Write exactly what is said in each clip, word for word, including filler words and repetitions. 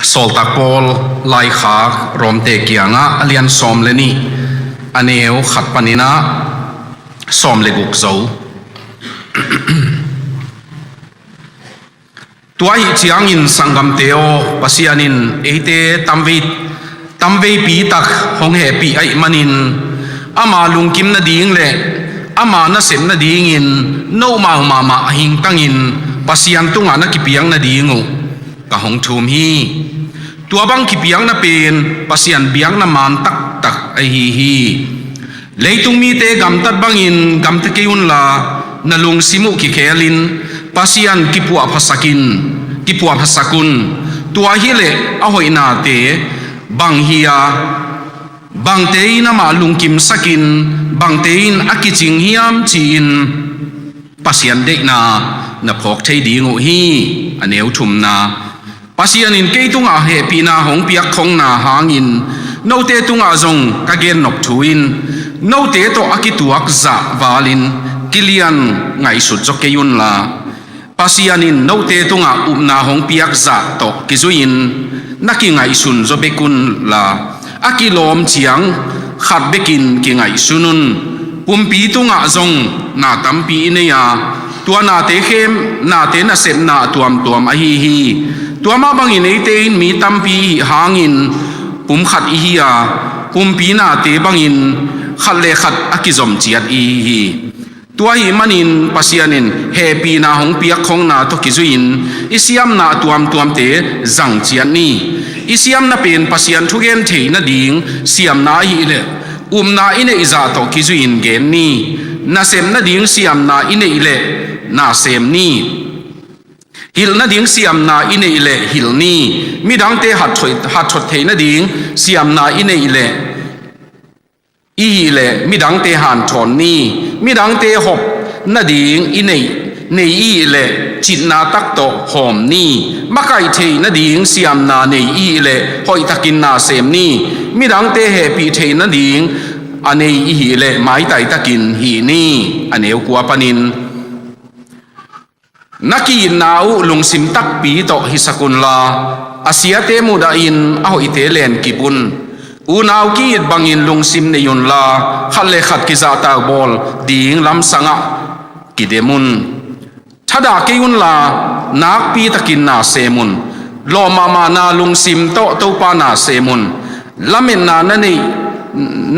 Sawltak Paul laikhak Romte kiangah a lian sawm le nih, a neu khat panin ah sawm le guk zo. Tua ahih ciangin sanggamte aw, Pasian in eite tamvei, tamveipi tak hong hehpih ahih manin, ama lungkim nading le ama nasep nadingin note mahmah a hingtangin Pasian tungah na kipiak nading uh ka hong thum hi. Tua bang kipiakna pen Pasian biakna man taktak ahi hi. Leitung mite gamtat bangin gamta kei unla, na lungsim uh kikhelin Pasian kipuahphasakin, kipuahphasak un. Tua hileh a hoihnate bang hi a, bangte in amah lungkimsakin, bangte in a kicing hiam ci-in Pasian deihna na phawk thei ding uh hi. A neu thumna, Pasian in kei tungah hehpihna hong piak khongna hangin note tungah zong ka gennop thu in, note tawh a kituak zah valin kilian ngaihsut zaw kei unla, Pasian in note tungah upna hong piak zah tawh kizui-in na kingaihsun zaw bek unla, a kilawm ciang khat bekin kingaihsun un. Pumpi tungah zong na tampi i nei a, tua nate khem, nate nasepna a tuamtuam ahi hi. Tua mah bangin eite in mi tampi i hih hangin pum khat i hi a, pumpi nate bangin khat le khat a kizom ciat i hi hi. Tua ahih manin Pasian in hehpihna hong piak khongna tawh kizui-in i siamna a tuamtuamte zang ciat ni. I siamna pen Pasian thugen theih nading siamna ahih leh, upna i neih zah tawh kizui-in gen ni. Nasep nading siamna i neih leh na sem ni. Hilh nading siamna i neih leh hilh ni. Midangte hatthot, hatthot theih nading siamna i neih leh i hih leh midangte hanthawn ni. Midangte hop nading i neih, nei i hih leh citna tak tawh hawm ni. Makaih theih nading siamna nei i hih leh hoihtakin na sem ni. Midangte hehpih theih nading a nei i hih leh maitai takin hih ni. A neu kua panin, na ki-itna uh lungsim takpi tawh hisak unla, a siate mudahin a hoihte lenkip un. Unau ki-it bangin lungsim nei unla, khat le khat kizahtak bawl ding lamsangah kidem un. Thadah kei unla, nakpi takin na sem un. Lawh mahmahna lungsim tawh Topa na sem un. Lametna na neih,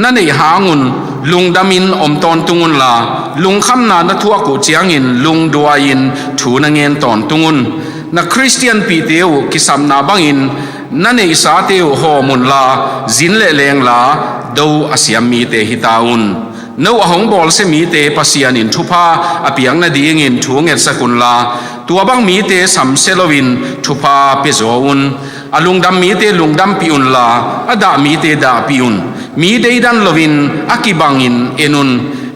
na neih hangun lungdamin om tawntung unla, lungkhamna na thuak uh ciangin lungduai-in thu na ngen tawntung un. Na Khristianpihte uh kisapna bangin na neihsate uh hawm unla, zin le lengla do a siam mite hi ta un. No a hong bawlsia mite Pasian in thupha a piak nadingin thu ngetsak unla, tua bang mite samsia loin thupha pia zaw un. A lungdam mite lungdampih unla, a dah mite dahpih un. Mi deidan loin a kibangin en un.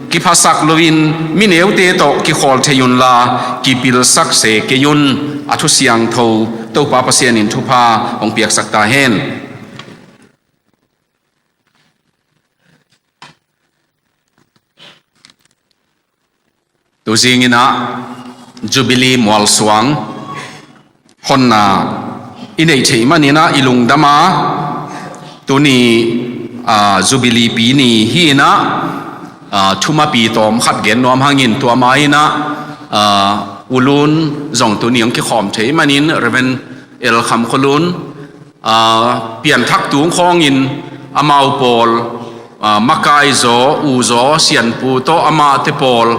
Kiphasak loin mi neute tawh kikhawl thei unla, kipilsak se kei un. A thu siangtho Topa Pasian in thupha hong piaksak ta hen. Tuzing in ah Jubilee mualsuang honna i neih theih manin ah i lungdam a, tuni, aa, Jubilee pi ni hi in ah, aa, thumapi tawm khat gen nuam hangin tua ma in ah, aa, U Lun zong tuni hong kikhawm theih manin Reverend L Kham Khua Lun, aa, pianthak tung khawngin amau pawl, aa, makai zaw, u zaw, sianpu tawh amahte pawl,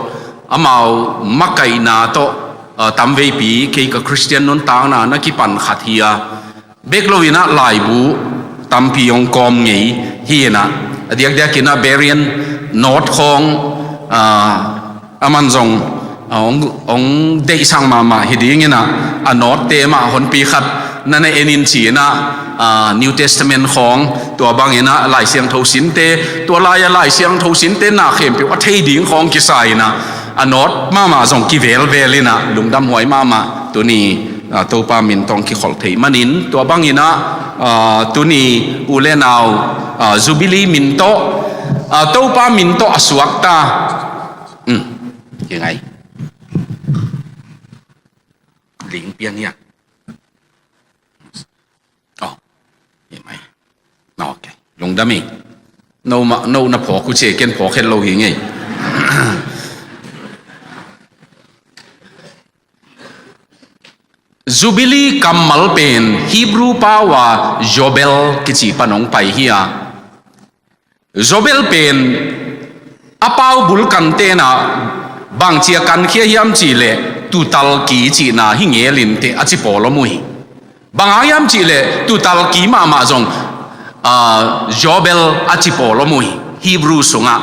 amau makaihna tawh, aa, tamveipi kei ka Khristian nuntakna na kipan khat hi a, bek loin ah laibu tampi hong kawm ngei hi in ah, a diakdiakin ah Berean note khawng, aa, aman zong, a, hong, hong deihsak mahmah hi ding in ah, a note-te mah honpi khat na na en in ci in ah, a, New Testament khawng, tua bang in ah Lai Siangtho sinte, tua lai-a Lai Siangtho sinte na khempeuh a thei ding khawng kisa in ah, a note mahmah zong kivelvel in ah, lungdamhuai mahmah tuni, a, Topa min tawh hong kikholh theih manin, tua bang in ah, a, tuni u le nau, a, Jubilee min tawh, a, Topa min tawh a suakta. Um, hi ngai. Ling piang hiak. Aw, Dami. No ma, no na phawk uh ci e, ken phawk het lo hi ngei. Jubilee kammal pen Hebrew pau a Jobel kici pan hong pai hi a, Jobel pen a pau bul kan tenah bangci a kankhia hiam cihleh tuutalki cihna hi ngelin teh a ci pawl om uh hi. Bang hang hiam cihleh tuutalki mahmah zong, ah, Jobel a ci pawl om uh hi, Hebrew sungah.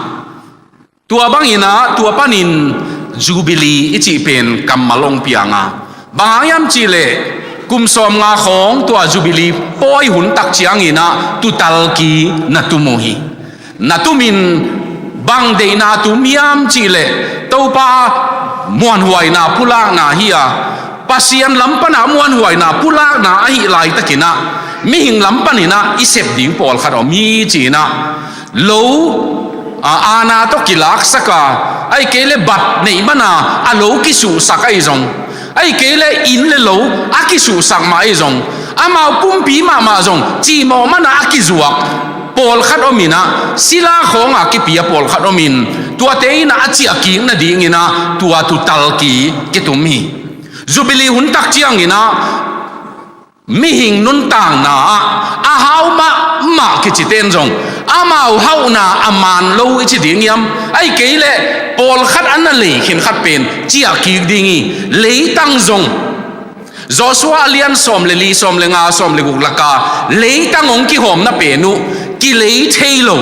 Tua bangin ah, tua panin Jubilee i cih pen kammal hong piang a. Bang hang hiam cihleh kum sawmnga khawng tua Jubilee pawi hun tak ciangin ah tuutalki na tum uh hi. Na tumin bang deihna tum hiam cihleh Topa muanhuaina pulakna hi a, Pasian lam panah muanhuaina pulakna ahih laitakin ah mihing lam panin ah i sep ding pawlkhat om hi ci-in ah lo, a, aana tawh kilaksak a, ahih kei leh bat neih mana a lo kisuhsak ahi zong, ahih kei leh inn le lo a kisuhsak mah ahi zong, amau pumpi mahmah zong cimawh mana a kizuak pawlkhat om in ah, sila khawng a kipia pawlkhat om in, tuate in ah a ciahkik nadingin ah tua tuutalki kitum hi. Jubilee hun tak ciangin ah mihing nuntakna ah a hau mahmah kicite in zong amau hauhna a maan lo i ci ding hiam? Ahih kei leh pawlkhat a na lei khin khat pen ciahkik ding hi. Leitang zong Joshua a lian sawm le li, sawm le nga, sawm le guk laka leitang hong kihawmna pen uh kilei thei lo,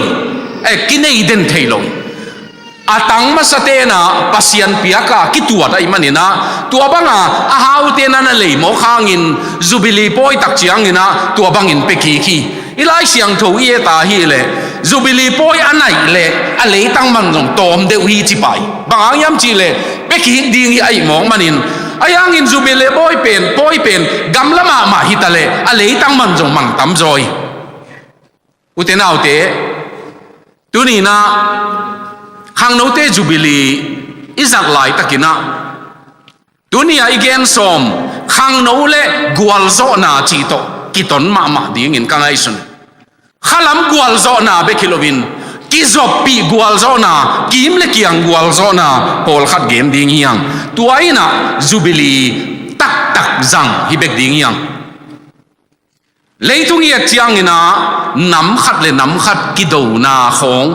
eh, kinei den thei lo. A tang masa tenah Pasian piak a kituat ahih manin ah, tua banga a haute na na lei mawk hangin Jubilee pawi tak ciangin ah tua bangin pia kik hi. I Lai Siangtho i et a hih leh Jubilee pawi a naih leh a leitang man zong tawm deuh hi ci pai. Bang hang hiam cihleh pia kik ding hi ahih mawk manin, ahi hangin Jubilee pawi pen, pawi pen gamla mahmah hi ta leh a leitang man zong mang tamzaw hi. Ute naute, tuni-in ah khangnote Jubilee i zat laitakin ah, tuni-a i gen sawm khangno le gualzawhna cih tawh kiton mahmah dingin ka ngaihsun. Khalam gualzawhna bek hi loin kizoppih gualzawhna, kim le kiang gualzawhna pawlkhat gen ding hi hang. Tua in ah Jubilee taktak zang hi bek ding hi hang. Leitung i et ciangin ah nam khat le nam khat kidona khawng,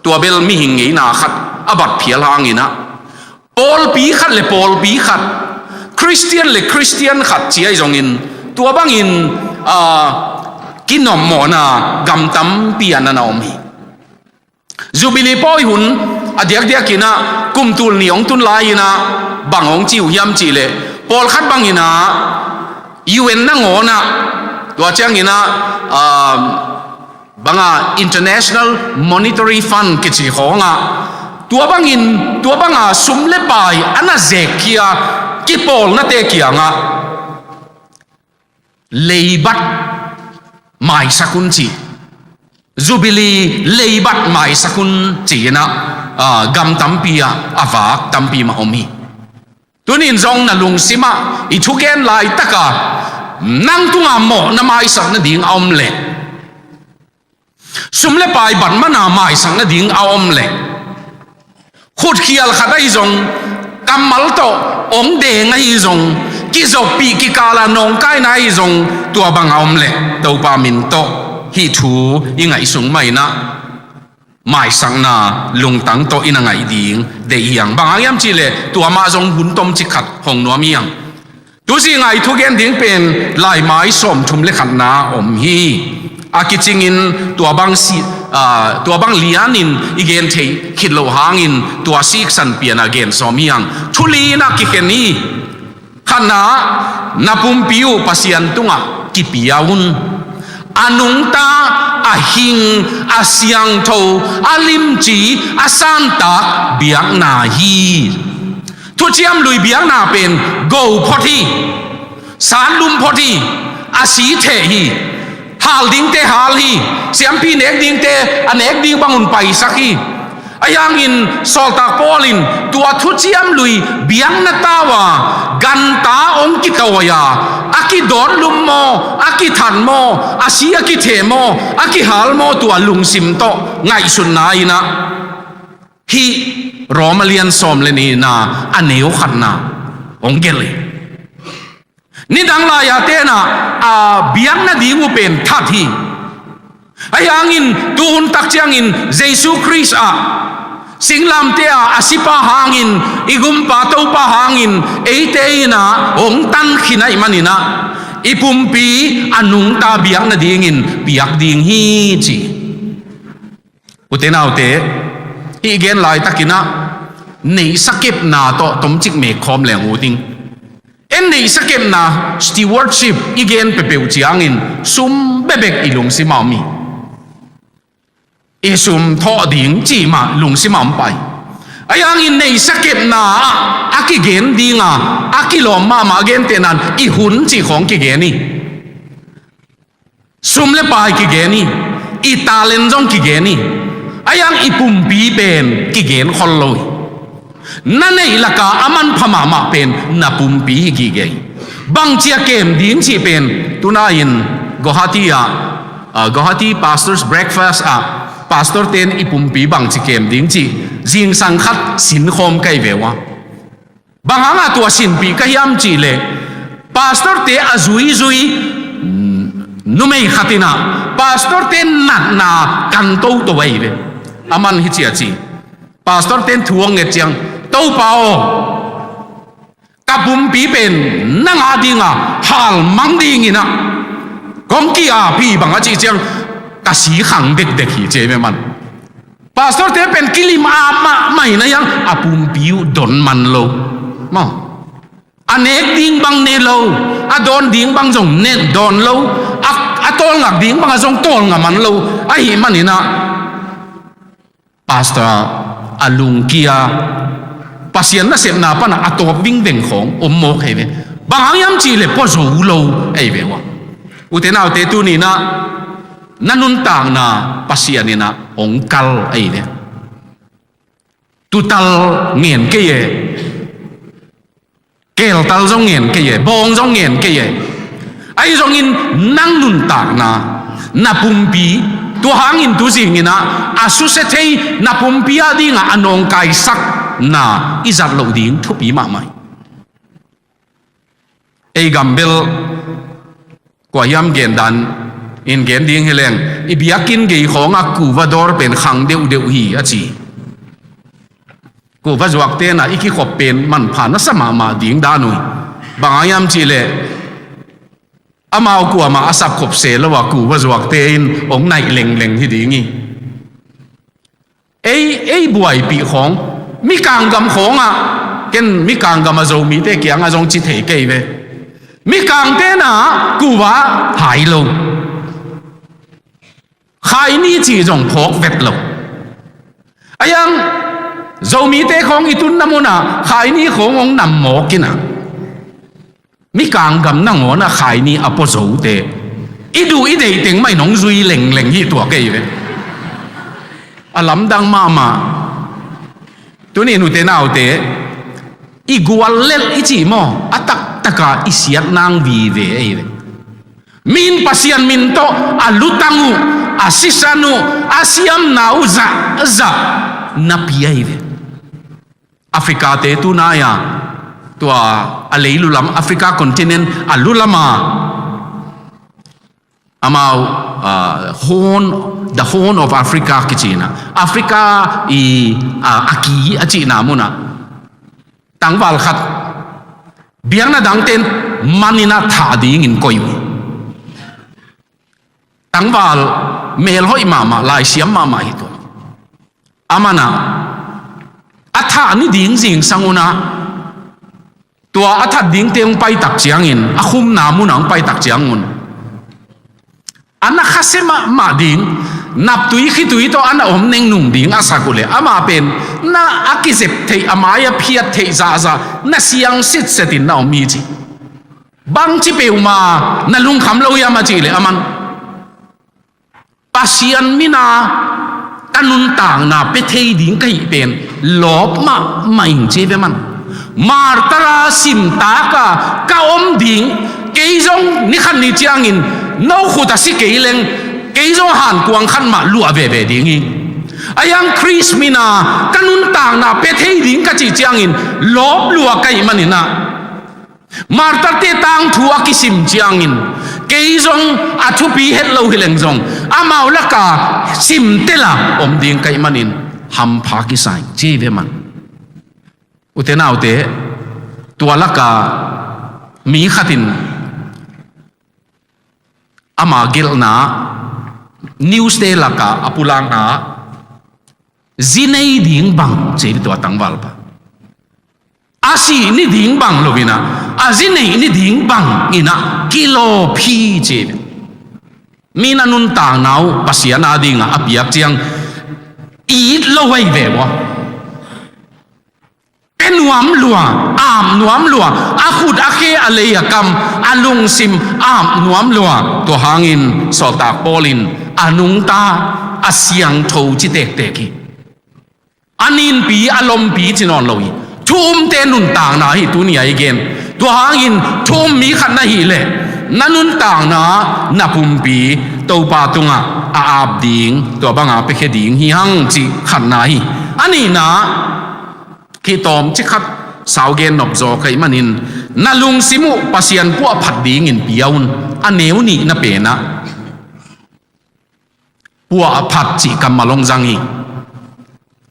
tua bel mihing ngeina khat a bat phial hangin ah, pawlpi khat le pawlpi khat, Khristian le Khristian khat ci ahi zongin, tua bangin, ah, kinawmmawhna gam tampi ah na na om hi. Jubilee pawi hun a diakdiakin ah kum tul nih hong tun lai-in ah bang hong ci uh hiam cihleh, pawlkhat bangin ah U N nangawn ah, tua ciangin ah, um, banga International Monetary Fund kici khawng ah, tua bangin, tua banga sum le pai a na zekkhia kipawlnate kiangah leibat maisak un ci, Jubilee leibat maisak un ci-in ah, ah, gam tampi ah a vak tampi mah om hi. Tunin zong na lungsim ah i thugen laitak a nang tunga mawhna maisak nading a om leh, sum le pai bat mana maisak nading a om leh, khutkhial khat ahi zong, kammal tawh hong deng ahi zong, kizoppih kikal a nawngkaina ahi zong, tua bang a om leh Topa min tawh hih thu i ngaihsung mah in ah maisakna lungtang tawh i na ngaih ding deih hi hang. Bang hang hiam cihleh tua mah zong hun tomcik khat hong nuam hi hang. Tuzinga i thugen ding pen laimai sawmthum le khatna om hi. A kicingin tua bang si, ah, tua bang lianin i gen theih khit loh hangin tua siksan pian a gen sawm hi hang. Thu li-in a kikhen hi. Khatna, na pumpi uh Pasian tungah kipia un. A nungta, a hing, a siangtho, a limci, a santak biakna hi. Thuciam Lui biakna pen go phot hi, sanlum phot hi, a si theh hi, hal dingte hal hi, siampi nek dingte a nek ding bangun paisak hi. Ahi hangin Sawltak Paul in tua Thuciam Lui biakna tau a ganta hong kitawi a, A kidawt lum maw, a kithat maw, a si a kitheh maw, a kihal maw, tua lungsim tawh ngaihsutna in ah hih Roma lian sawm le nihna a neu khatna hong gelh hi. Nidang lai-a tenah a biak nading uh pen that hi. Ahi hangin tuhun tak ciangin Jesu Khrist ah singlamteh ah a sipa hangin, i gumpa Topa hangin eite in ah hong tankhin ahih manin ah i pumpi a nungta biak nadingin piak ding hi ci. Ute naute, hih gen laitakin ah neihsa kepna tawh tomcik mek khawm leng ut ing. En neihsa kepna, stewardship, i gen peuhpeuh ciangin sum bekbek i lungsim ah om hi. I sum thawh ding cih mah lungsim ah om pah hi. Ahi hangin neihsa kepna ah a kigen ding a, a kilawm mahmah a gentehna in i hun cih khawng kigen hi. Sum le pai kigen hi, i talent zong kigen hi. Ahi hang i pumpi pen kigen khol lo hi. Na neih laka a manpha mahmah pen na pumpi hi gige hi. Bangci a kem ding cih pen tuna in Guwahati ah, ah, Guwahati Pastors Breakfast ah pastor ten i pumpi bangci kem ding cih zingsang khat sinkhawm ka hi ve uh a. Bang hangah tua sinpih ka hiam cihleh, pastorte a zuizui numei khat in ah pastorte natna kan toto ahi ve. Aman hici a ci, pastorte in thu hong nget ciang, "Topa aw, ka pumpi pen nang a dinga halmang dingin ah kong ki-ap hi," bang a cih ciang, "Ka si khang dekdek hi," ci ahi ve man. Pastorte pen kilim ap mahmah in ah hiang a pumpi uh don man lo. Maw. A nek ding bang ne lo, a dawn ding bang zong ne dawn lo, a, a tawlngak ding bang a zong tawlnga man lo. Ahih manin ah pastor a lungkia, Pasian nasepna panah a tawp vingveng khawng om mawk ahi ve. Bang hang hiam cihleh pua zo lo ahi ve uh a. Ute naute, tuni in ah na nuntakna Pasian in ah hong kal ahi ve. Tutal ngen kei e, keltal zong ngen kei e, bawng zong ngen kei e. Ahi zongin nang nuntakna, na pumpi, tua hangin tuzingin ah a susia thei na pumpi a dingah a nawngkaisakna i zat loh ding thupi mahmah hi. Ei gam bel kua hiam gen dan in gen ding hi leng, i biakinn gei khawngah kuva dawr pen khang deuhdeuh hi a ci. Kuva zuakte in ah i kikhop pen manpha nasa mahmah ding dan uh hi. Bang hang hiam cihleh, amau kuamah a sapkhop se lo a kuva zuakte in hong naih lengleng hi ding hi. Ei, ei buaipih khawng, mikang gam khawngah, ken mikang gam a Zomite kiangah zong ci thei kei ve. Mikangte in ah kuva hai lo. Khaini cih zong phawk vet lo. Ahi hang Zomite khawng i tunna munah khaini khawng hong nam mawk in ah, mikang gam nangawnah khaini a pua zote i duh i deih teng mah in hong zui lengleng hi tua kei ve. A lamdang mahmah. Tuni nute naute, i guallelh i cih maw, a taktaka i siat nang vive ahi ve. Mi in Pasian min tawh a lutang uh, a sisan uh, a siamna uh zahzah na pia hi ve. Africate tunai-a, tua a leilu lam, Africa continent a lulama, amau, ah, horn, the Horn of Africa kici in ah, Africa i, ah, a ki a cihna munah tangval khat biakna dangte in man in ah thah dingin koih uh. Tangval melhoih mahmah, laisiam mahmah hi tua. Aman ah a thah ni ding zingsang un ah, tua a that dingte hong paitak ciangin, a khumna munah hong paitak ciangun, a na khasia mahmah ding, naptui khitui tawh a na om nengnung ding a sak uhleh, amah pen na a kizep theih, a mai a phiat theih zahzah na siang sitsetin na om hi ci. Bangci peuhmah na lungkham lo hiam a cihleh, aman Pasian mina ka nuntakna pia thei ding ka hih pen lawp mahmah ing ci ve man. Martara simtaka ka om ding, Kei zong ni khat ni ciangin no khut a si kei leng, kei zong hankuang khat mah luah veve ding hi. A hiang Khrist mina ka nuntakna pia thei ding ka cih ciangin lawp lua ka hih manin ah, martarte tangthu a kisim ciangin kei zong a thupi het lo hi leng zong amau laka simtel a om ding ka hih manin hampha kisa hi ci hi ve man. Ute naute, tua laka mi khatin ama gelhna, newste laka a pulakna, zi nei ding bang ci hi ve tua tangvalpa. A sih ni ding bang lo in ah, a zi neih ni ding bang in ah kilawp hi ci hi ve. Mi na nuntakna uh Pasian adingah a piak ciang it lo ahi ve ua. Pe nuam lua, ap nuam lua, a khut a khe a lei a kam, a lungsim ap nuam lua. Tua hangin sawltak Paul in a nungta, a siangtho ci tektek hi. A ninpi, a lompi ci nawn lo hi. Thu umte nuntakna hi tuni a i gen. Tua hangin thu um mi khat na hih leh na nuntakna, na pumpi Topa tungah a ap ding, tua banga piakhia ding hi hang cih khatna hi. A nihna, khitawm ci khat sau gen nop zaw ka hih manin, na lungsim uh Pasian puahphat dingin pia un. A neu nihna pen ah puahphat cih kammal hong zang hi.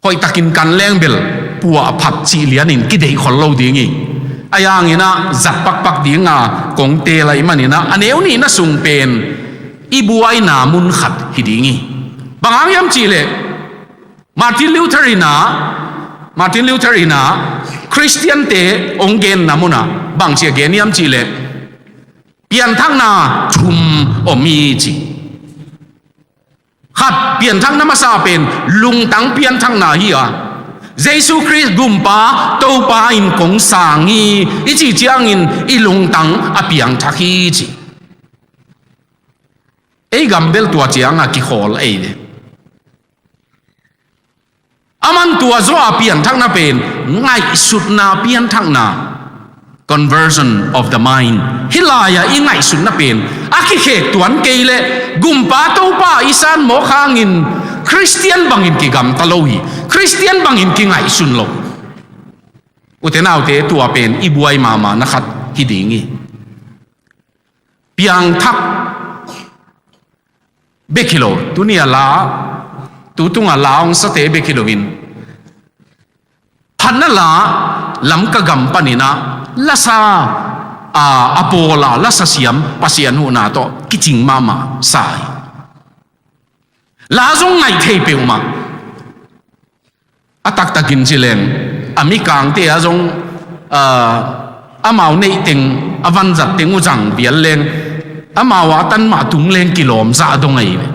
Hoihtakin kan leng bel puahphat cih lianin kideih khol lo ding hi. A hiangin ah zat pakpak dinga kong teel ahih manin ah, a neu nihna sung pen i buaina mun khat hi ding hi. Bang hang hiam cih leh Martin Luther in ah, Martin Luther in ah Khristiante hong genna munah bangci a gen hiam cih leh pianthakna thum om hi ci. Khat, pianthakna masa pen lungtang pianthakna hi a, Jesu Khrist Gumpa Topa in kong sang hi i cih ciangin i lungtang a piangthak hi ci. Ei gam bel tua cianga kikhawl ei ve. A man tua zaw a pianthakna pen ngaihsutna pianthakna, conversion of the mind. Hih lai-ah i ngaihsutna pen a kikhek tuan kei leh Gumpa Topa i san mawk hangin Khristian bangin kigamta lo hi. Khristian bangin kingaihsun lo. Ute naute, tua pen i buai mahmahna khat hi ding hi. Piangthak bek hi lo, tuni a la, tu tunga la hong sate bek hi loin, phatna la Lamka gam panin ah lasa, a, a pawl a lasa siam Pasian huhna tawh kicing mahmah sa hi. La zong ngaih thei peuhmah. A taktakin ci leng, a mikangte ah zong, ah, amau neih teng, a vanzat teng uh zang vial leng, amau a tan mah tung leng kilawm zah dong ahi ve.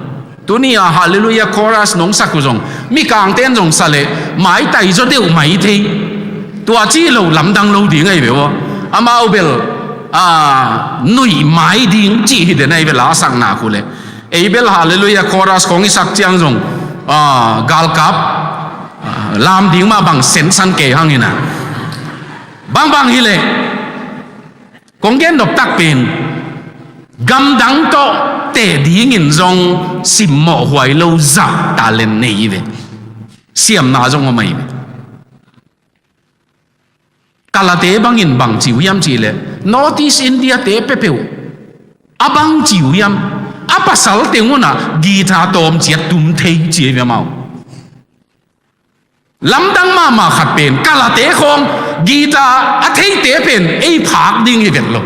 Tuni a Hallelujah Chorus nong sak uh zong, mikangte in zong sa leh maitai zaw deuh mai thei. Tua ci lo lamdang lo ding ahi ve aw. Amau bel, ah, nuih mai ding cih hi den ahi ve, la sakna khu leh. Ei bel Hallelujah Chorus kong i sak ciang zong, ah, galkap, ah, lam ding mah bang sensan kei hang hi na. Bangbang hi leh kong gen nop tak pen gamdang tawh teh dingin zong simmawh huai lo zah talent nei hi ve. Siamna zong om ahi ve. Kalate bangin bang ci uh hiam cih leh, North East India te peuhpeuh a bang ci uh hiam, a pasal teng un ah guitar tawm ciat tum thei ci hi ve amau. Lamdang mahmah khat pen, Kalate khawng guitar a theite pen ei phak ding hi vet lo.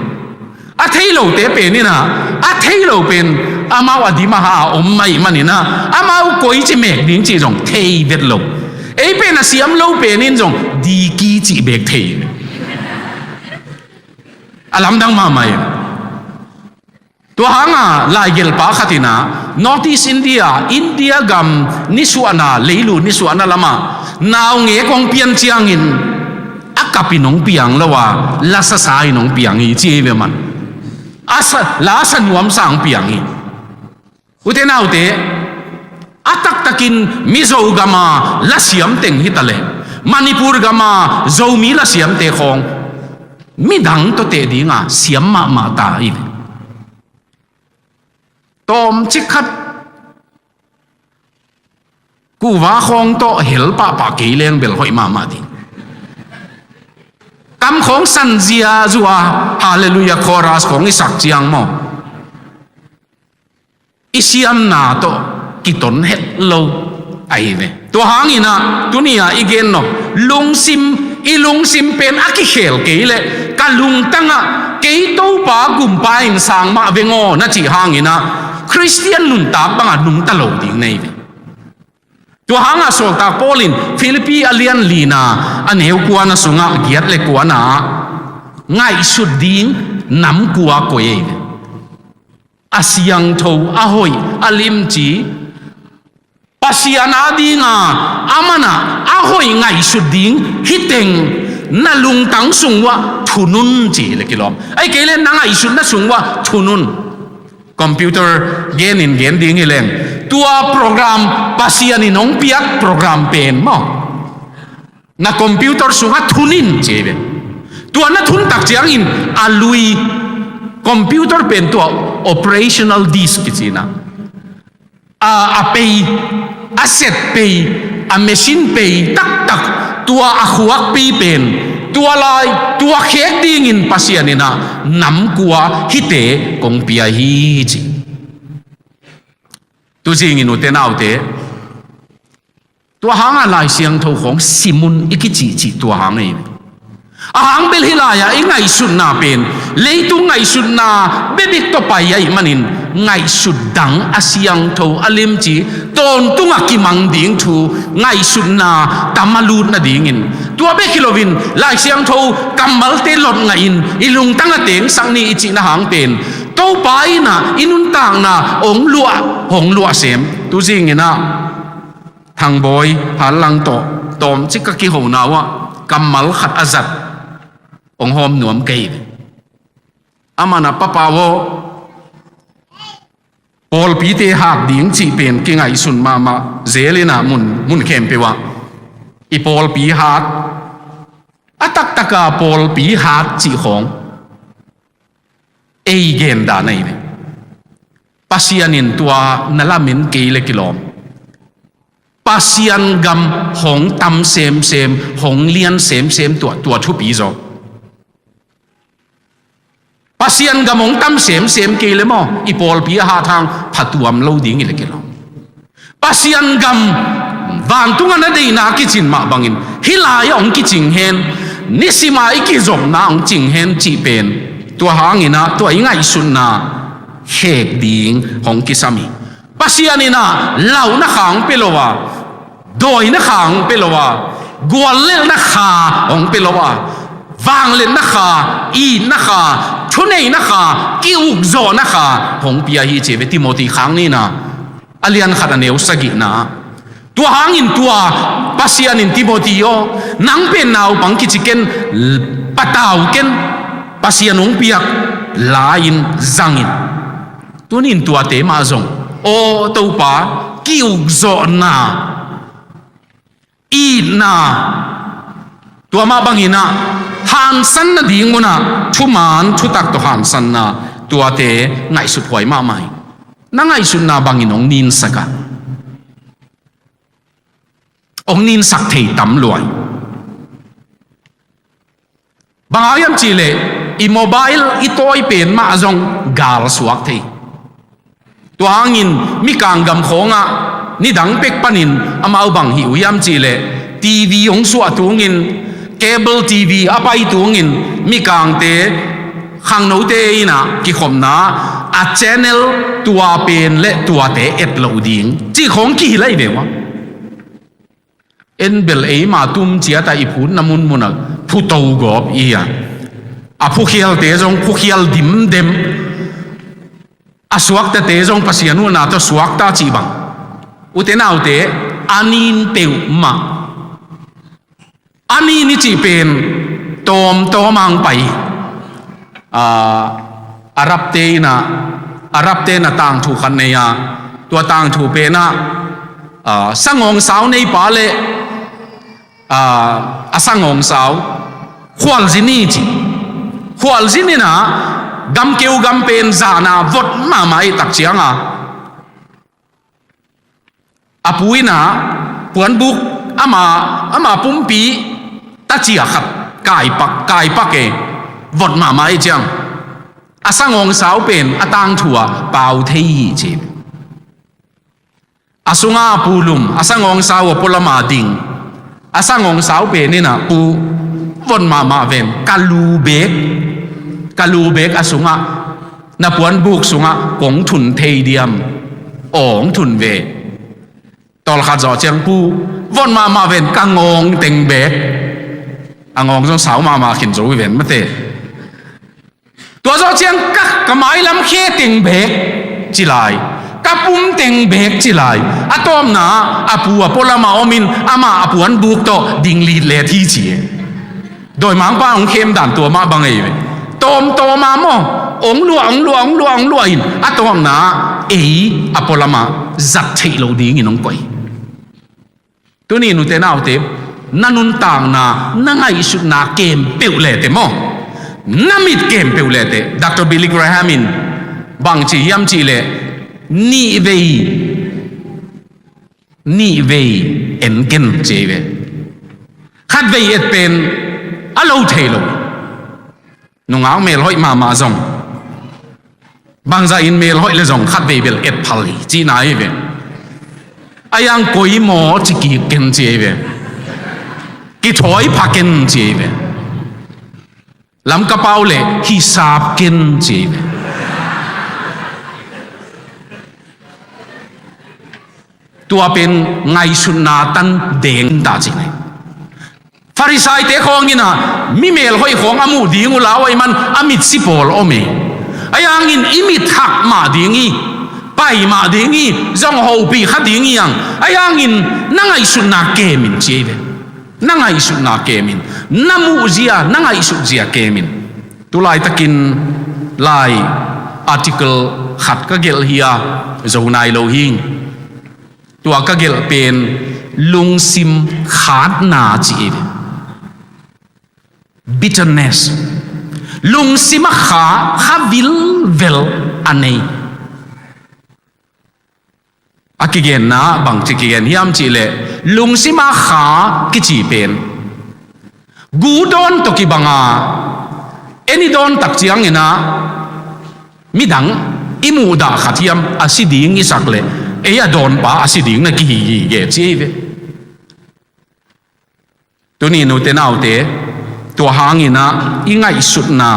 A thei lote pen in ah, a thei lo pen amau a dim a ha a om mah ahih manin ah, amau koici mek ding cih zong thei vet lo. Ei pen a siam lo pen in zong diki cih bek thei. A lamdang mahmah hi. Tua hanga laigelhpa khat in ah North East India, India gam nisuahna, leilu nisuahna lamah naungek hong pian ciangin a kap in hong piang lo a, lasasa in hong piang hi ci hi ve man. A sa, lasa nuamsa hong piang hi. Ute naute, a taktakin Mizo gama lasiam teng hi ta leh, Manipur gama Zomi lasiamte khawng midang tawh teh dinga siam mahmah ta hi ve. Tawmcik khat kuva khawng tawh hel pahpah kei leng bel hoih mahmah ding. Kam khawng san ziazua, Hallelujah chorus khawng i sak ciang maw, i siamna tawh kiton het lo ahi ve. Tua hangin ah tuni-a i gen nop, lungsim, i lungsim pen a kikhel kei leh, ka lungtangah kei Topa gumpa in sang mah veng aw na cih hangin ah Khristian nuntak bangah nungta lo ding na hi ve. Tua hangah sawltak Paul in Philippi a lian lina, a neu kuana sungah giat le kuana ah ngaihsut ding nam kua koi ahi ve. A siangtho, a hoih, a limci, Pasian a dinga a manah a hoih ngaihsut ding hi teng na lungtang sung uah thun un ci le kilawm. Ahih kei le na ngaihsutna sung uah thun un. Computer genin gen ding hi leng, tua program, Pasian in hong piak program pen maw, na computer sungah thun in ci hi ve. Tua na thun tak ciangin a lui, computer pen tua operational disk kici-in ah, a, a pei, a set pei, a machine pei taktak, tua a khuakpi pen, tua lai, tua khek dingin Pasian in ah nam kua hihte kong pia hi ci. Tuzingin ute naute, tua hangah Lai Siangtho khawng sim un i kicihcih tua hang ahi. A hang bel hih lai-ah i ngaihsutna pen leitung ngaihsutna bebek tawh pai ahih manin, ngaihsut dang a siangtho, a limci, tawntungah kimang ding thu ngaihsutna tam a lut nadingin, tua bek hi loin Lai Siangtho kammalte lot ngahin i lungtang a tengsak ni i cihna hang pen Topa in ah i nuntakna hong luah, hong luah sem. Tuzingin ah Thangbawi Hanlang tawh tawmcik ka kihona uah kammal khat a zat hong hawm nuam kei. Aman ah, Papa aw, pawlpite hak ding cih pen kingaihsun mahmah zel in ah, mun, mun khempeuh ah i pawlpi hat, a taktaka pawlpi hat cih khawng ei gen dan ahi ve. Pasian in tua na lamen kei le kilawm. Pasian gam hong tam semsem, hong lian semsem tua, tua thupi zaw. Pasian gam hong tam semsem kei le maw, i pawlpi a hat hang phatuam lo ding hi le kilawm. Pasian gam vantungah na deihna kicin mah bangin hih lai-ah hong kicing hen, nisima i kizopna hong cing hen cih pen, tua hangin ah tua i ngaihsutna khek ding hong kisam hi. Pasian in ah lauhna kha hong pia lo a, dawina kha hong pia lo a, guallelhna kha hong pia lo a, vangliatna kha, itna kha, thuneihna kha, ki-ukzawhna kha hong pia hi ci ve. Timoti khang nihna a lian khat a neu sagihna. Tua hangin tua Pasian in, Timoti aw, nang pen naupang kici ken, patau ken, Pasian hong piak la-in zang in. Tuni-in tuate mah zong, aw Topa, ki-ukzawhna, itna, tua mah bangin ah hansan nading munah thuman thutak tawh hansanna, tuate ngaihsut huai mahmah hi. Na ngaihsutna bangin hong ninsak a, hong ninsak thei tam lua hi. Bang hang hiam cihleh i mobile i tawi pen mah zong gal suak thei. Tua hangin Mikang gam khawngah nidang pek panin amau bang hih uh hiam cihleh, TV hong suah tungin, cable TV a pai tungin, Mikangte, khangnote in ah kikhopna a channel tua pen le tuate et loh ding cih khawng kihilh ahi ve ua. En bel eima tum ciatah i phutna munmunah phuto gawp i hi a, a phukhialte zong phukhial dimdem, a suaktate zong Pasian huhna tawh suakta cih bang. Ute naute, a nin peuhmah, a nin i cih pen tawmtawm hong pai. Ah, Arabte in ah, Arabte in ah tangthu khat nei a, tua tangthu pen ah, ah, sangawngsau neipa le, ah, a sangawngsau khualzin hi ci. Khualzin in ah, gamkeu gam pen zahna vot mahmah ahih tak ciang a, a pu in ah puanbuk ama, ama pumpi tacia khat kaipak, kaipak e, vot mahmah ahih ciang, a sangawngsau pen a tangthu ah pau thei hi ci. A sungah a pu lum, a sangawngsau a pualam ah ding. A sangawngsau pen in ah, "Pu, vot mahmah ven, ka lu bek, ka lu bek a sungah, na puanbuk sungah kong thun thei diam?" Aw, hong thun ve. Tawlkhat zawh ciang, "Pu, vot mahmah ven, ka ngawng teng bek." A ngawng zong sau mahmah khin zo hi ven mate. Tua zawh ciang ka, ka mailam khe teng bek ci lai, ka pum teng bek ci lai. A tawpna ah a pu a pualam ah om in, amah a puanbuk tawh ding litlet hi ci e. Dawimangpa hong khem dan tua mah bang ei ve. Tawmtawm a maw, hong luah, hong luah, hong luah, hong luah in, a tawpna ah ei a pualam ah zat theih loh dingin hong koih. Tuni nute naute, na nuntakna, na ngaihsutna kem peuh leteh maw, na mit kem peuh leteh, Doctor Billy Graham in bang ci hiam cih leh, "Nih vei, nih vei en ken," ci ei ve. Khat vei et pen a lo thei lo. Nungak melhoih mahmah zong, bangzah in melhoih le zong khat vei bel et phal hi cihna hi ve. A yang koi maw ci kik ken ci ei ve. Kithawi pha ken ci ei ve. Lamka pau le hisap ken ci ei ve. Tua pen ngaihsutna tan deng ta ci nei. Farisaite khawng in ah, mi melhoih khawng a muh ding uh lau ahih man a mitsi pawl om e. Ahi hangin i mit hak mah ding hi, pai mah ding hi, zong hopih kha ding hi hang. Ahi hangin na ngaihsutna kem in ci ei ve. Na ngaihsutna kem in. Na muhzia, na ngaihsutzia kem in. Tulaitakin lai article khat ka gelh hi a, zo nai lo hi. Tua ka gelh pen lungsim khatna ci hi. Bitterness. Lungsim a kha, kha vilvel a nei. A kigenna bangci kigen hiam cih leh, lungsim a kha kici pen gu dawn tawh kibang a, en i dawn tak ciangin ah midang i muhdah khat hiam a si ding i sak leh, ei a dawnpa a si ding na kihi gige ci hi ve. Tuni nute naute, tua hangin ah i ngaihsutna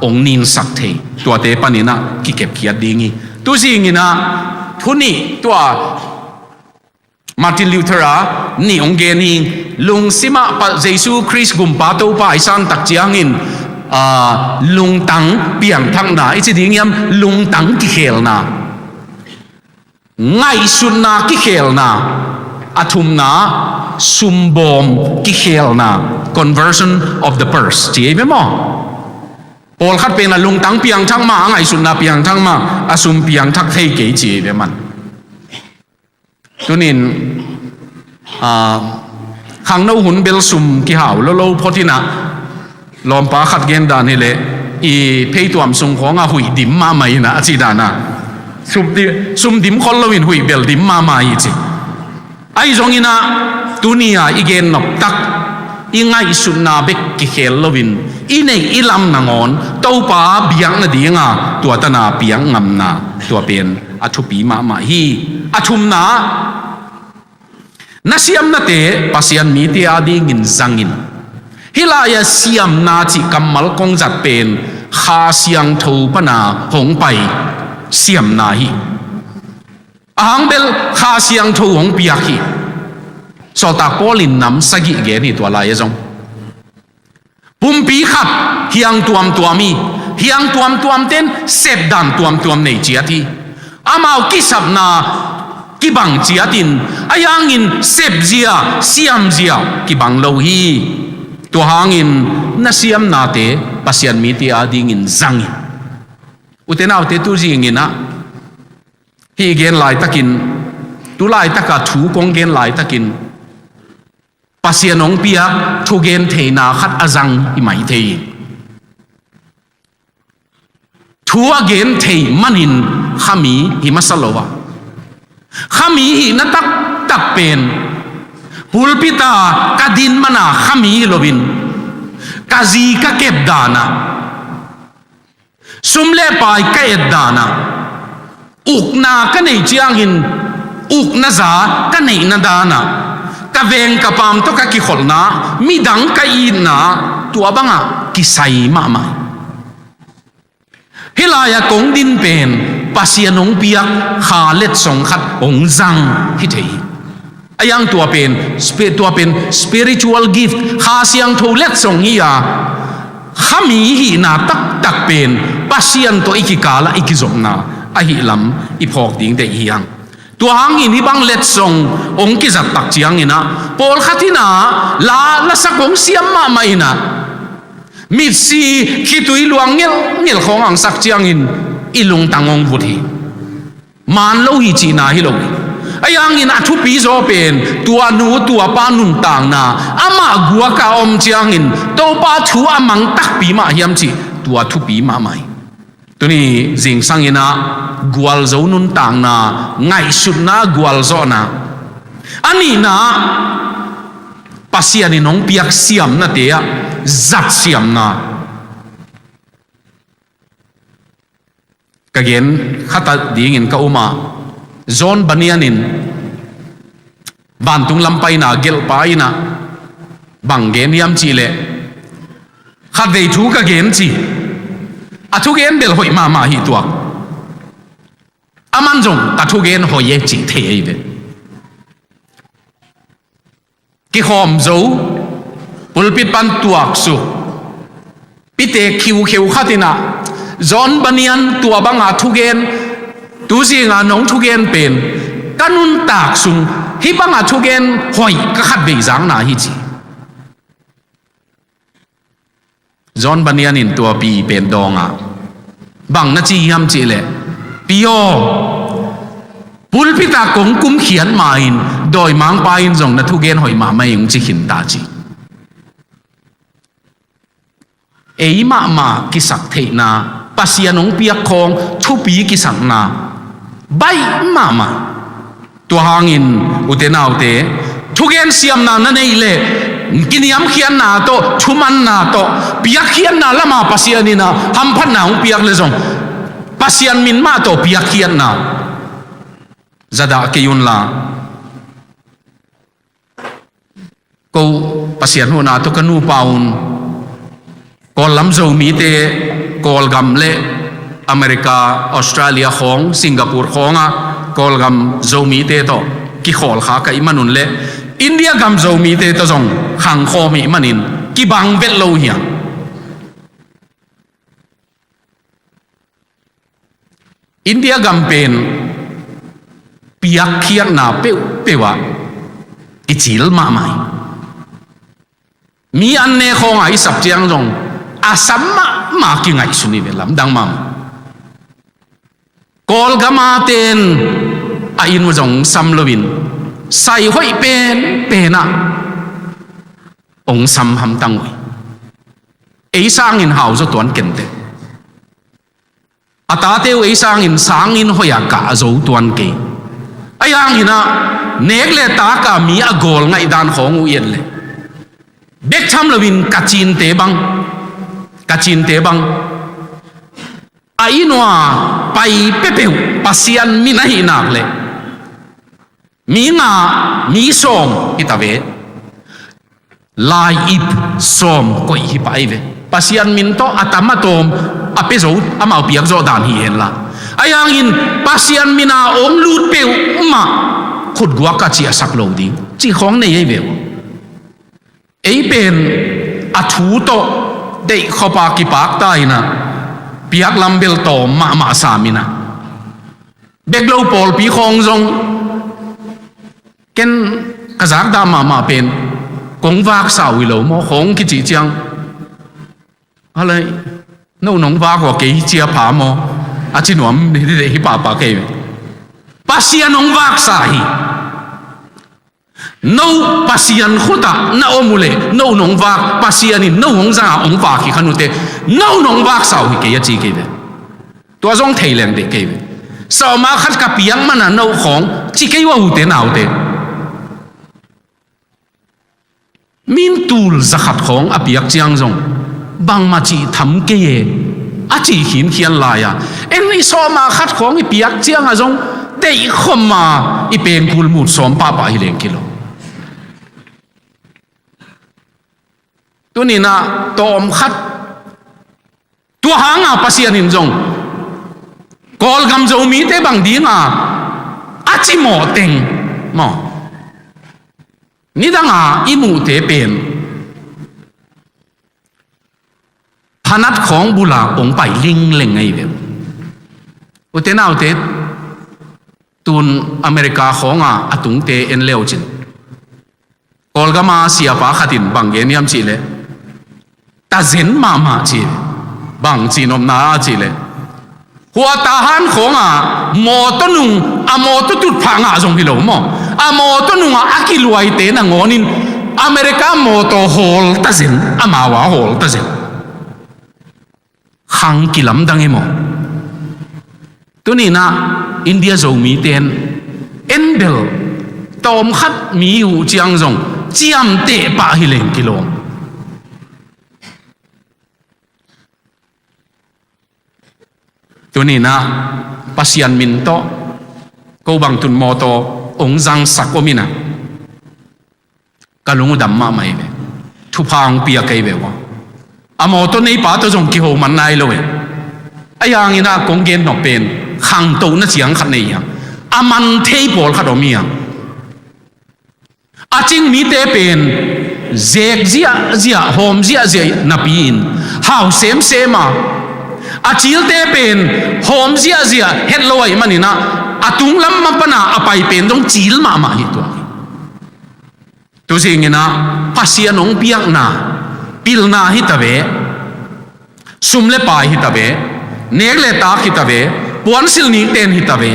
hong ninsak thei, tuate panin ah kikepkhiat ding hi. Tuzingin ah thu nih tua Martin Luther a nih hong gen hi. Lungsim ah pa Jesu Khrist Gumpa Topa i san tak ciangin, aa, lungtang piangthakna i ci ding hiam, lungtang kikhelna, ngaihsutna kikhelna, a thumna sumbawm kikhelna, conversion of the purse ci hi ve maw? Pawlkhat pen a lungtang piangthak mah, a ngaihsutna piangthak mah, a sum piangthak thei kei ci hi ve man. Tunin, aa, khangno hun bel sum kihau lolo phot in ah, lawmpa khat gen dan hi leh, i pheituam sung khawng a huih dim mahmah in ah a ci dan a. Sum di-, sum dim khol loin huih bel dim mahmah hi ci. Ahi zongin ah, tuni a i gen nop tak, i ngaihsutna bek kikhel loin, i neih i lam nangawn Topa biak nadinga tua tan a piak ngamna, tua pen a thupi mahmah hi. A thumna, na siamnate Pasian mite adingin zang in. Hih lai-a siamna cih kammal kong zat pen Kha Siangtho pan a hong pai siamna hi. A hang bel Kha Siangtho hong piak hi. Sawltak Paul in nam sagih gen hi tua lai-ah zong. Pumpi khat hiang tuamtuam hi. Hiang tuamtuam ten sepdan tuamtuam nei ciat hi. Amau kisapna kibang ciatin, ahi hangin sepzia, siamzia kibang lo hi. Tua hangin na siamnate Pasian mite adingin zang in. Ute naute, tu zingin ah hih gen laitakin, tu laitaka thu kong gen laitakin, Pasian hong piak thugen theihna khat a zang i mai thei hi. thu a gen thei manin khami hi masa lo a, khami hihna taktak pen pulpit a ka din mana khami hi loin ka zi ka kep dan ah, sum le pai ka et dan ah, ukna ka neih ciangin ukna za ka neihna dan ah, ka veng ka paam tawh ka kikholhna, midang ka itna, tua bangah kisai mahmah hi. Hih lai-ah kong din pen Pasian hong piak Kha letsong khat hong zang hi thei hi. A yang tua pen, spi-, tua pen spiritual gift, Kha Siangtho letsong hi a, khami hihna taktak pen Pasian tawh i kikal ah i kizopna ahih lam i phawk ding deih hi hang. Tua hangin hih bang letsong hong kizat tak ciangin ah, pawlkhat in ah la, lasak hong siam mahmah in ah, mitsi khitui luang ngelngel khawng a sak ciangin i lungtang hong vut hi. Maan lo hi cihna hi lo hi. Ahi hangin a thupi zaw pen tua nu tua pa nuntakna, amah guak a om ciangin Topa thu a mang takpi mah hiam cih, tua thupi mahmah hi. Tuni zingsang in ah gualzo nuntakna, ngaihsutna gualzawhna, a nihna ah Pasian in hong piak siamnate ah zat siamna. Ka gen khat a dingin ka um a, John Bunyan in vantung lam paina gelhpa in ah bang gen hiam cih leh, khatvei thu ka gen ci, a thugen bel hoih mahmah hi tuak. Aman zong ka thugen hoih e cih thei ahi ve. Kikhawm zo, pulpit pan tuaksuk, pite khiukheu khat in ah, John Bunyan tua banga thugen, tu zinga nong thugen pen ka nuntak sung hih banga thugen hoih ka khatvei zakna hi ci. John Bunyan in tua pi pen dawng a, bang na ci hiam cih leh, "Pi aw, pulpit ah kong kumkhiat ma-in dawimangpa in zong na thugen hoih mahmah ing," ci khin ta ci. Ei mahmah kisaktheihna, Pasian hong piak khawng thupi kisakna baih mahmah. Tua hangin, ute naute, thugen siamna na neih leh, kiniamkhiatna tawh, thumanna tawh, piakkhiatna lama Pasian in ah hamphatna hong piak leh zong, Pasian min mah tawh piakkhiatna zadah kei unla. Ko Pasian huhna tawh ka nupa un, Kawllam Zomite, Kawlgam le America, Australia khawng, Singapore khawngah Kawlgam Zomite tawh kikhawlkha ka hih manun le India gam Zomite tawh zong khangkhawm hih manin kibang vet lo hiam? India gam pen piakkhiatna peuhpeuh ah kicil mahmah hi. Mi an ne khawngah i sap ciang zong a sam mahmah kingaihsun hi ve, lamdang mahmah. Kawlgam a ten a inn uh zong sam loin sai hoih penpen ah hong sam hamtang uh hi. Ei sangin hau zaw tuan kenteh. A tate uh ei sangin sangin hoih a kah a zo tuan kei. Ahi hangin ah nek le tak a mi a gawl ngaihdan khawng uh i et leh, bek tham loin Kachinte bang, Kachinte bang a inn uah pai peuhpeuh Pasian min ahih nak leh mi nga, mi sawm hi ta ve. Lai-ip sawm koih hi pah ahi ve. Pasian min tawh a tam a tawm a pia zo, amau piak zawh dan hi henla. Ahi hangin Pasian min a hong lut peuhmah khutguak a ciahsak lo ding cih khawng nei ahi ve uh. Ei pen a thu tawh deih khop a kipak ta in ah piak lam bel tawm mahmah sam in ah, bek lo pawlpi khawng zong ken ka zakdah mahmah pen kong vaksa uh hi lo maw khawng kicih ciang, a lai, no nong vak uh a kei hi cia pha maw, a ci nuam hi, hi, hi pahpah kei. Pasian hong vaksa hi. No Pasian khut ah na om uh leh no nong vak, Pasian in no hong zang a hong vak hi kha nute, no nong vaksa uh hi kei a ci kei ve. Tua zong thei leng deh kei ve. Sawma khat ka piak mana no khawng ci kei ua, ute naute. Min tul zakhat khawng a piak ciang zong bangmah cih tham kei e, a cih khinkhian lai-a, en i sawma khat khawng i piak cianga zong deih khawma i pengkul mut sawm pahpah hi leng kilawm. Tuninah tawm khat, tua hanga Pasian in zong Kawlgam Zomite bang dinga a cimawh teng maw, nidanga i muhte pen phanat khawng bula hong pai lingleng ngei ve. Ute naute, tun America khawnga a tungte en leucin, Kawlgama siapa khatin bang gen hiam cihleh, tazen mahmah ci, bang cihnopna a cihleh, hua Tahan khawnga mawtaw nung, a mawtaw tutphah ngah zong hi lo maw, a mawtaw nungah a kiluaite nangawnin America mawtaw hawl tazen, amau a hawl tazen. Khang kilamdang e maw? Tuninah India Zomite en bel tawm khat mi uh ciang zong ciamteh pah hi leng kilawm. Tuninah Pasian min tawh ko bang tun mawtaw hong zangsak om inah ka lung uh dam mahmah hi ve. Thupha hong pia kei ve ua. A mawtaw neipa tawh zong kiho man nai lo e. A yanginah kong gen nop pen khangtohna ciang khat nei hiang. A man thei pawlkhat om hiang. A cing mite pen zek ziahziah, hawm ziahziah napi-in hau semsem a, a cilte pen hawm ziahziah het lo ahih maninah a tunglam mapana a pai pen zong cil mahmah hi tuak hi. Tuzinginah Pasian hong piakna pilna hi ta ve, sum le pai hi ta ve, nek le tak hi ta ve, puansilh nikten hi ta ve,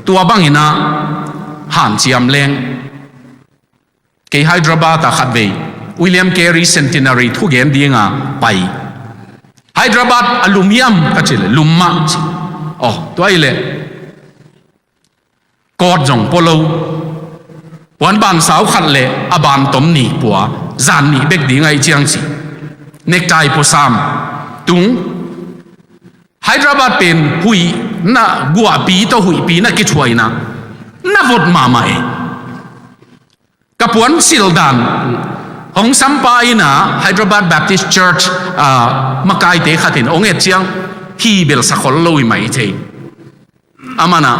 tua banginah hanciam leng. Kei Hyderabad ah khatvei William Carey Centenary thugen dinga pai. Hyderabad a lum hiam ka cih leh lum mah ci. Aw, tua ahih leh coat zong pua lo. Puan bansau khat le a bantom nih pua, zan nih bek ding ahih ciang ci. Necktie pua sam tung. Hyderabad pen huih na guahpi tawh huihpi na kithuah inah na vot mahmah e. Ka puan silh dan hong sampa inah Hyderabad Baptist Church, ah, makaite khatin hong et ciang hi bel sakhol lo hi mai thei. Amanah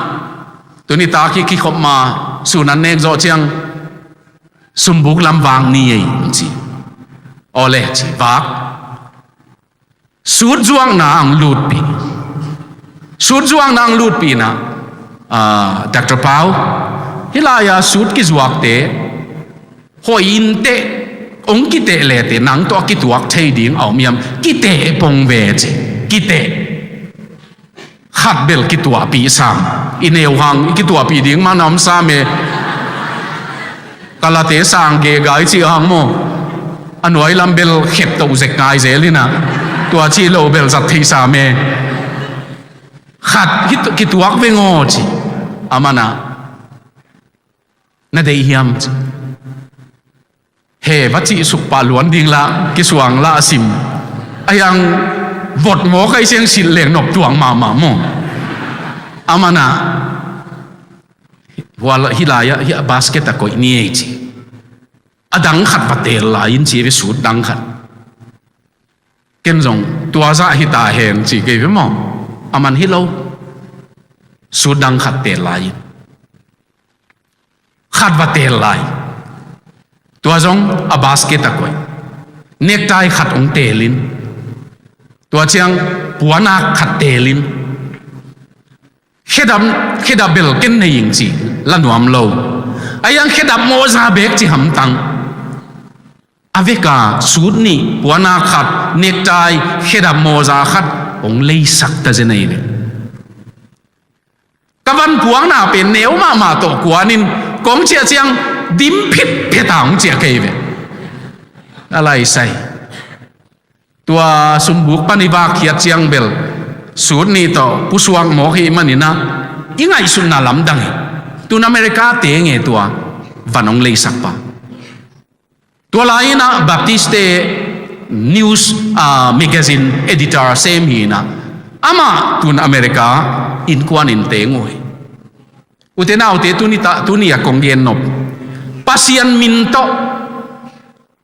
tuni tak hi kikhop ma, sun an nek zawh ciang sumbuk lam vak ni ei ci. Awle ci, vak. Sut zuakna ang lutpih. Sut zuakna ang lutpih inah, ah, Doctor Pau, hih lai-a sut kizuakte hoih inteh, hong kiteh leteh nang tawh a kituak thei ding a om hiam? Kiteh pong ve ci. Kiteh. Khat bel kituahpih sam. I neu hang i kituahpih ding mah na om sam e. Kalate sang gegai cih hang maw, a nuai lam bel khep toh zek ngai zel inah, tua cih lo bel zat theih sam e. Khat kituak veng aw ci. Amanah na deih hiam ci. He va cih suk pah luan ding lah kisuang lah a sim. A hiang vot maw kai siang silh leng nop tuang mahmah maw. Amanah hih lai-ah hih a basket a koih ni ei ci. A dang khat va teel lai in ci ve, sut dang khat. Ken zong tua zah hi ta hen ci kei ve maw. Aman hi lo. Sut dang khat teel lai in khat va teel lai. Tua zong a basket a koih. Necktie khat hong teelin, tua ciang puanak khat teelin, khedap, khedap bel ken nei ing ci la nuam lo. A hiang khedap mawza bek ci hamtang. A veka sut nih, puanak khat, necktie, khedap mawza khat hong leisak ta zen ei ve. Ka van puakna pen neu mahmah tawh kuanin kong ciah ciang dim phitphet a hong ciah kei ve. A laisai. Tua sumbuk pan i vak khiat ciang bel Sut ni tawh pusuak mawk hi maninah i ngaihsutna lamdang hi. Tun America te nge tua van hong leisakpa. Tua lai inah Baptist te news, ah, magazine editor sem hi inah amah tun America innkuan in teng uh hi. Ute naute tuni ta, tuni a kong gen nop Pasian min tawh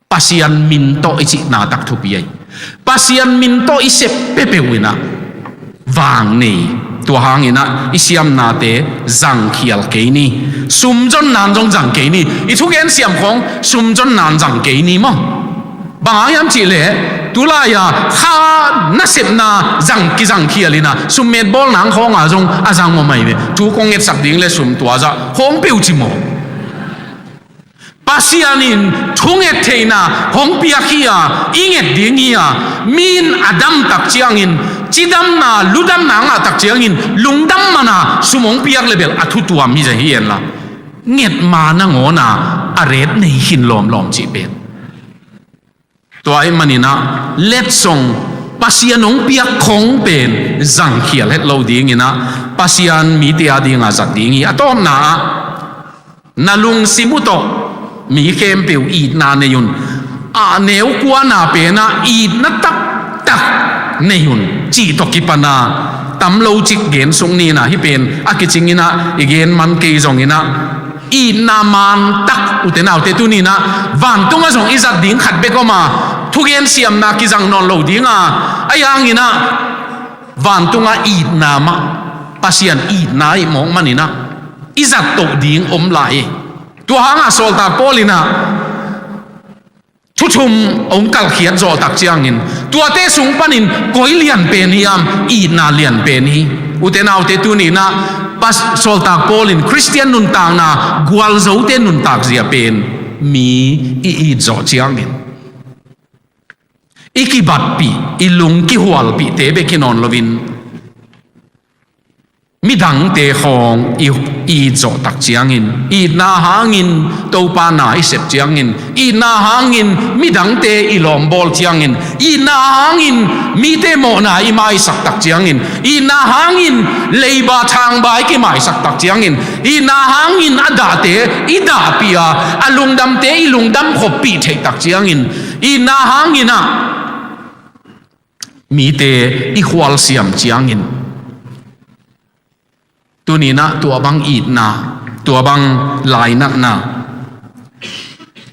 Pasian min tawh i cihna tak thupi ahi. Pasian min tawh i sep peuhpeuh inah vang nei. Tua hang inah i siamnate zangkhial kei ni. Sumzon nan zong zang kei ni. I thugen siam khawng sumzon nan zang kei ni maw? Bang hang hiam cihleh tulai-a kha nasepna zang kizangkhial inah summet bawl nang khawng a zong a zang maw mai ve. Thu kong ngetsak ding le sum tua zah khawng peuh ci maw? Pasian in thunget theihna hong piak hi a, i nget ding hi a, mi in a dam tak ciangin cidamna ludamna ngah tak ciangin lungdam mana sum hong piak le bel a thutuam hi zah hi en la, nget ma nangawn a a ret nei khin lawmlawm cih pen. Tua ahih maninah letsong Pasian hong piak khong pen zangkhial het lo dinginah Pasian mite a dinga zat ding hi. A tawpna ah na lungsim uh tawh mi khempeuh itna nei un. A neu kuana penah itna taktak nei un cih tawh kipana tam lo cik gen sung ninah hih pen a kicinginah i gen man kei zonginah itna mantak ute naute tuninah vantungah zong i zat ding khat bek om a thugen siamna kizang nawn lo dinga a yanginah vantungah itna mah Pasian itna ih mawk maninah i zat toh ding om lai. Tua hangah sawltak Paul inah thuthum hong kalkhiat zawh tak ciangin tuate sung panin koi lian pen hiam? Itna lian pen hi. Ute naute tuninah sawltak Paul in Khristian nuntakna gualzote nuntak zia pen mi i it zawh ciangin i kibatpih i lung kihualpihte bek hi nawn loin midangte khawng i, i it zawh tak ciangin itna hangin Topa na i sep ciangin itna hangin midangte i lawmbawl ciangin itna hangin mite mawhna i maisak tak ciangin itna hangin leiba thangba i kimaisak tak ciangin itna hangin a dahte i dahpih a a lungdamte i lungdam khoppih theih tak ciangin itna hanginah mite i khualsiam ciangin tuninah tua bang itna tua bang lainatna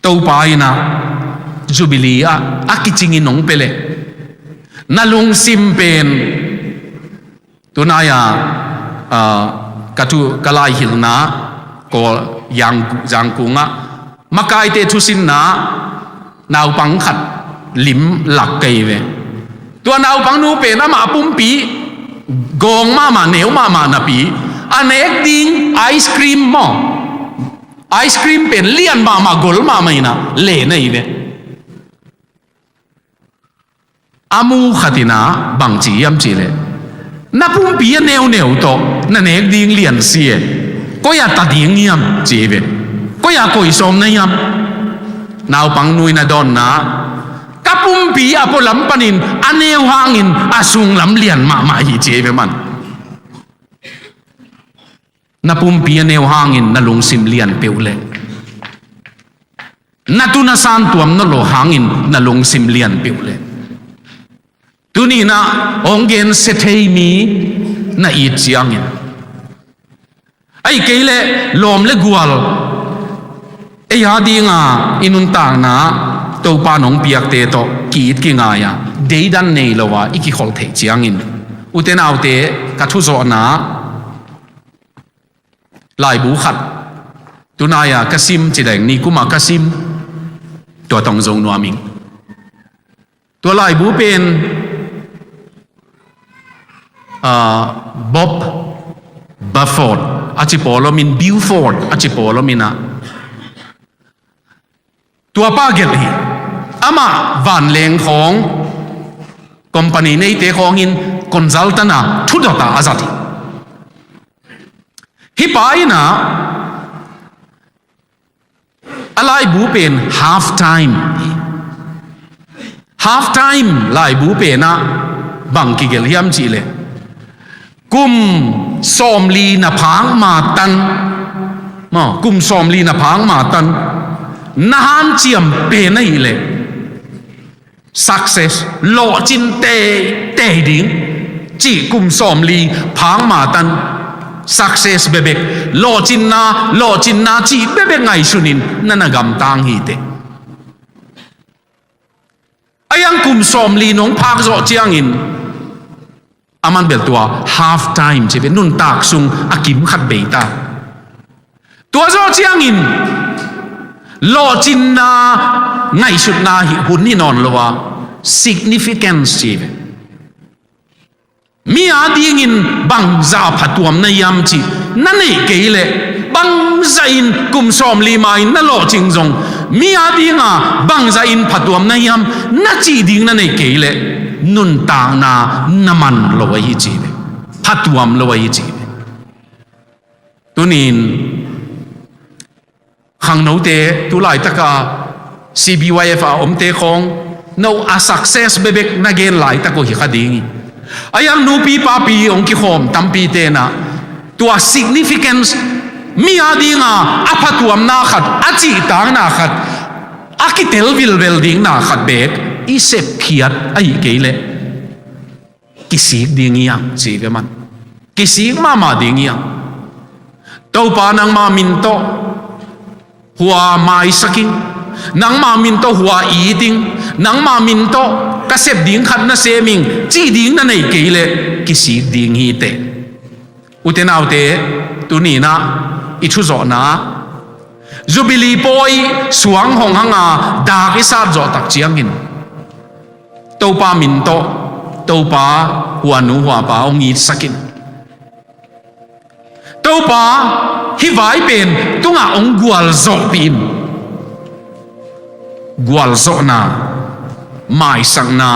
Topa inah Jubilee ah a kicingin hong pia leh na lungsim pen tunai-a ka thu ka laihilhna Kawl Zangkungah makaite thusinna naupang khat lim lak kei ve. Tua naupang nu pen amah pumpi gawng mahmah neu mahmah napi a nek ding ice cream maw? Ice cream pen lian mahmah gol mahmah inah le nei ve. A mu khatinah bangci hiam cihleh na pumpi a neuneu tawh na nek ding lian si e. Koi a ta ding hiam ci ve. Koi a koi sawm na hiam? Naupang nu in a dawnna ka pumpi a pualam panin a neu hangin a sunglam lian mahmah hi ci ve man. Na pumpi a neu hangin na lungsim lian peuh leh na tuna santuam nolh lo hangin na lungsim lian peuh leh tuninah hong gensia thei mi na it ciangin ahi kei leh lawm le gual ei a dinga i nuntakna Topa nong piakte tawh ki-it kingai-a deidan nei lo a i kikholh theih ciangin ute naute ka thuzawhna laibu khat tunai-a ka sim cideng ni kuma ka sim tua tong zo nuam ing. Tua laibu pen Bob Buford a ci pawlomin Buford a ci pawlomin ah tua pa gelh hi. Amah vanleng khawng company neite khawngin consultant a thudot a a zat hi. Hih pa inah a laibu pen half time hi. Half time laibu penah bang kigelh hiam cihleh Kum sawmli na phak ma tan, maw, kum sawmli na phak ma tan na hanciam pen ahih leh success, lawhcin teitei ding cih, kum sawmli phak ma tan success bekbek, lawhcinna, lawhcinna cih bekbek ngaihsunin na na gamtang hi teh. Ahi hang kum sawmli nong phak zawh ciangin a man bel tua half time ci ve, nuntak sung a kim khat bei ta. Tua zawh ciangin lawhcinna ngaihsutna hi hun hi nawn lo a, significance ci ve. Mi a dingin bangzah a phatuam na hiam cih na neih kei leh, bangzah in kum sawmli ma-in na lawhcing zong, mi a dinga bangzah in phatuam na hiam na cih ding na neih kei leh, nuntakna na man lo ahi ci ve. Phatuam lo ahi ci ve. Tunin khangnote, tu laitaka C B Y F a omte khawng, no a success bekbek na gen laitak uh hi kha ding hi. Ahi hang nupi papi hong kikhawm tampi tenah tua significance, mi a dinga a phatuamna khat, a cihtakna khat, a kitel vilvel dingna khat bek i sepkhiat ahih kei leh kisik ding hi hang ci ve man. Kisik mahmah ding hi hang. Topa, nangma min tawh hua maisak ing, nangma min tawh hua it ing, nangma min tawh ka sep ding khat na sem ing cih ding na neih kei leh kisik ding hi teh. Ute naute, tuninah i thuzawhna Jubilee pawi suang hong hanga dak i sat zawh tak ciangin Topa min tawh, Topa huanu huapa hong itsak in, Topa hih vai pen tungah hong gualzawhpih in, gualzawhna, maisakna,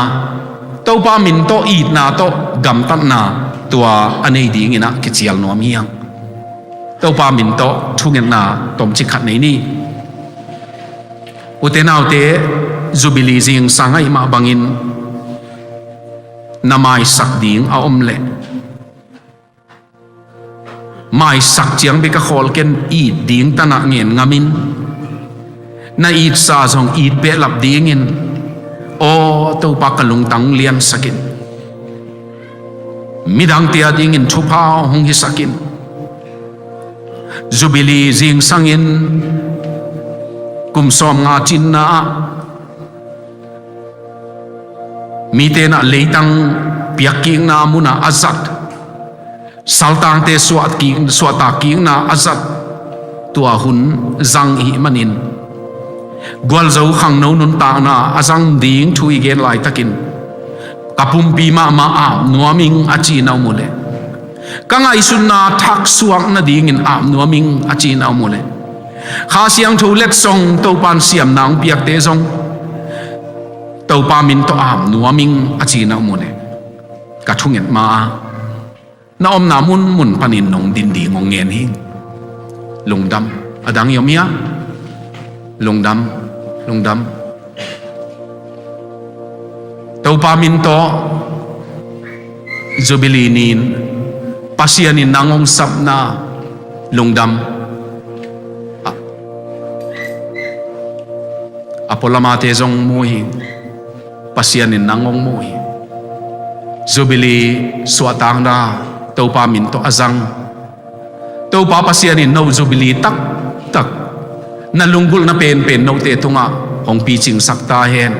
Topa min tawh itna tawh gamtatna, tua a nei dinginah kicial nuam hi hang. Topa min tawh thungetna tomcik khat nei ni. Ute naute, Jubilee zingsang ahih mah bangin na maisak ding a om leh, maisak ciang bek a khawl ken, it ding tanah ngen ngamin, na itsa zong it behlap dingin, aw Topa, ka lungtang liansak in, midangte a dingin thupha hong hisak in. Jubilee zingsangin kum sawmnga cinna ah mite na leitang piakkikna munah a zat, saltangte suahkik, suahtakkikna a zat, tua hun zang ihih manin, gualzo khangno nuntakna a zang ding thu i gen laitakin, ka pumpi mahmah ap nuam ing a ci na om uh leh, ka ngaihsutna thaksuak nadingin ap nuam ing a ci na om uh leh, Kha Siangtho letsong Topan siamna hong piakte zong Topa min tawh ap nuam ing a ci na om uh leh, ka thunget ma-a na omna munmun panin nong din ding hong ngen hi. Lungdam. A dang i om hia? Lungdam, lungdam. Topa min tawh Jubilee ni-in Pasian in nang hong sapna, lungdam. A, a pualamate zong mu hi. Pasian in nang hong mu hi. Jubilee suahtakna Topa min tawh a zang. Topa Pasian in no Jubilee taktak, na lunggulhna penpen note tungah hong picingsak ta hen.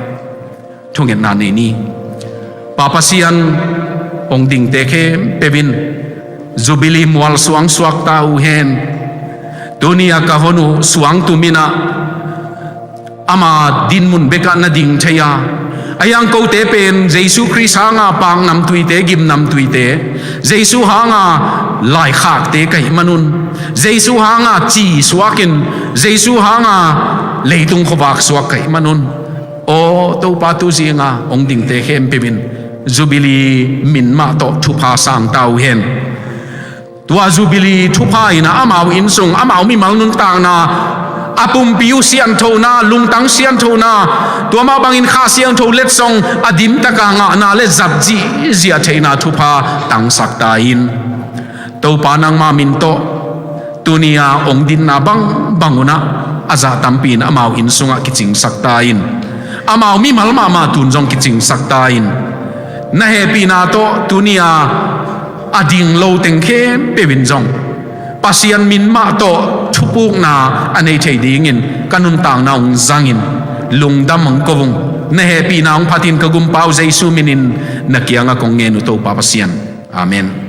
Thungetna nei ni. Pa Pasian, hong dingte khempeuh in Jubilee mual suang suak ta uh hen. Tuni a ka hon uh suang tum in ah, ama dinmun bekah na ding thei a, a hiang kote pen Jesu Khrist hanga paknamtuite, gimnamtuite, Jesu hanga laikhakte ka hih manun, Jesu hanga ci suakin, Jesu hanga leitung khuavak suak ka hih manun, aw Topa, tu zinga hong dingte khempeuh in Jubilee min mah tawh thupha sang ta uh hen. Tua Jubilee thupha in ah amau innsung, amau mimal nuntakna, A pumpi uh sianthona, lungtang sianthona, tua mah bangin Kha Siangtho letsong a dimtaka ngahna le zat zihziah theihna thupha tangsak ta in. Topa nangma min tawh tuni-a hong dinna bangbang unah a zah tampi in amau inn sungah kicingsak ta in. Amau mimal mahmah tun zong kicingsak ta in. Na hehpihna tawh tuni-a a ding lo teng khempeuh in zong Pasian min mah tawh thupukna a nei thei dingin ka nuntakna hong zangin lungdam hong ko ung. Na hehpihna hong phatin ka gumpa uh Jesu minin na kiangah kong ngen uh Topa Pasian. Amen.